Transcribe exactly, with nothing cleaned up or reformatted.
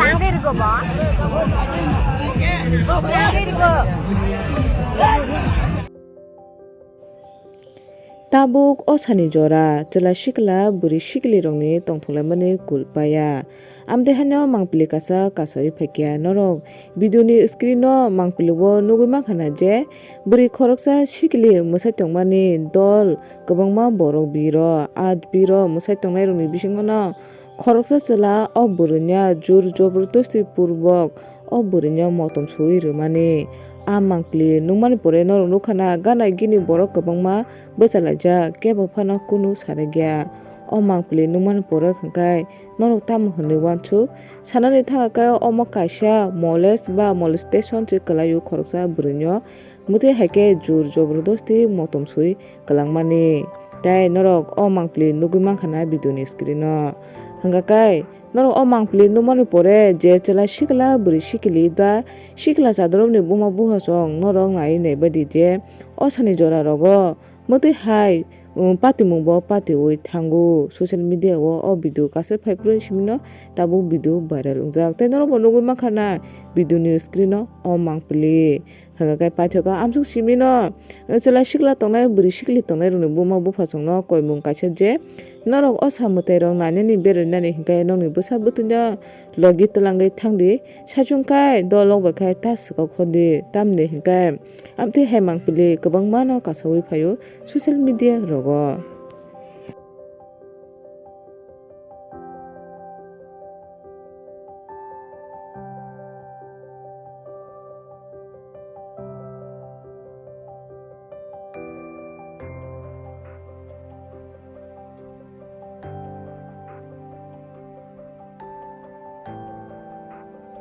Tangwi rwgo bo. Tangwi rwgo. Tabuk o sani jora chwla sikla bwrwi sikli rokni tongthok laimani kul paya. Amtwi haino mangpili kaisa kasawi phaikya norok video ni screen o mangpili o nugwi mankha na je bwrwi khoroksa sikli mwsai tongmani dol kwbangma borok biro a biro mwsai tongnai rokni bisingo no khoroksa chwla o bwrwino jur jobor dosti purbok o bwrwino motom sui rwmani. A mangpili nukmani pore norok nukha na gana gini borok kwbangma bwchalaijak kebo phano kunu sarakya. O mangpili nukmani pore hwnkhe norok tamo hwnwi uansuk sanani thangkhe omo kaisa molest ba molestation se kwlaio khoroksa bwrwino. Mwtwi hai khe jur jobor dosti motom sui kwlangmani. Tei norok o mangpili nugwi mankha na video ni screen o. Hwnkha khe norok o mangpili nukmani pore je chwla sikla bwrwi sikili ba sikla chadorokni buma buphasong norok nai nai baidi je o sani jora rogo mwtwi hai, um, patimung bo patiwi thango. Social media o o video kaisa phaiphuru simi no tabuk video viral wngjak tei norok bo nugwi mankha na video ni screen o o mangpili. Hwnkha khe paithakgo amsuk simino, chwla sikla tongnai, bwrwi sikli tongnai rokni buma buphasongno koimung kaisa je norok o sa mwtai rok nainani berainani hwnkhe nokni bwsa bwtwino logi twlangwi thangdi, saichung khai dolok bai khai ta swkak hodi, tamni hwnkhe amtwi hai mangpili kwbangmano kasawi phaio social media rogo.